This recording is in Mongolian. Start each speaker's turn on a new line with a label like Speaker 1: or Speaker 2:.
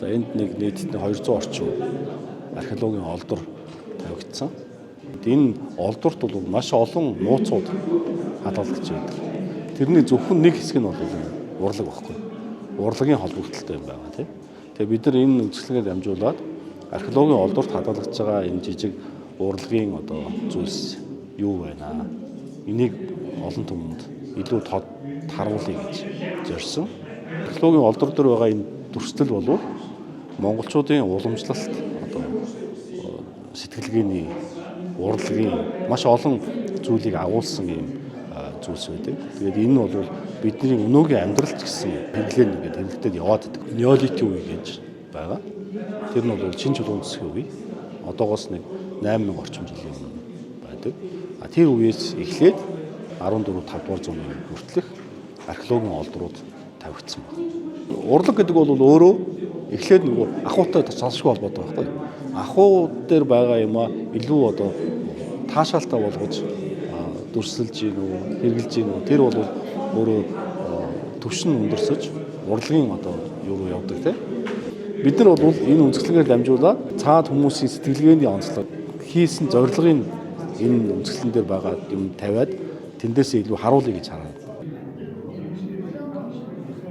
Speaker 1: За, энд нэг нийтдээ 200 орчим археологийн олдор тавигдсан. Энэ олдворт бол маш олон нууцууд хадгалагдаж байдаг. Тэрний зөвхөн нэг хэсэг нь бол энэ урлаг байхгүй. Урлагийн холбогдлолтой юм байгаа, тийм. Тэгээ бид нар энэ үзэсгэлэнгээр дамжуулаад археологийн олдворт хадгалагдж байгаа энэ жижиг урлагийн одоо зүйлс юу байна? Энийг олон түмэнд илүү тод харуулъя гэж зорьсон. Археологийн олдвор дээр байгаа энэ дүрслэл болвол монголчуудын уламжлалт одоо сэтгэлгээний, урлагийн маш олон зүйлийг агуулсан юм зүйлс байдаг. Тэгээд энэ нь бол бидний өнөөгийн амьдрал ч гэсэн хэрэглээ нэгээд хэрэглэгдээд яваад байдаг. Неолитийн үе гэж байгаа. Тэр нь бол шинэ чулуун засгийн үе. Одоогоос нэг 8000 орчим жилийн өмнө байдаг. А тэр үеэс эхлээд 14 5 дугаар зууны хүртэлх археологийн олдрууд тавигдсан байна. Урлаг гэдэг бол өөрөө эхлээд нөгөө ахуйтай салшгүй холбоотой байхгүй. Ахуй дээр байгаа юм а илүү одоо таашаалтай болгож дүрсэлж гин үү, хэрэглэж гин үү. Тэр бол өөрөө төвшин өндөрсөж урлагийн одоо юу руу явдаг, тийм. Бид нар бол энэ үзэсгэлэнгээр дамжуулаад цаад хүмүүсийн сэтгэлгээний онцлог хийсэн зорилгын энэ үзэсгэлэн дээр байгаа юм тавиад тэндээсээ илүү харуулъя гэж хараад.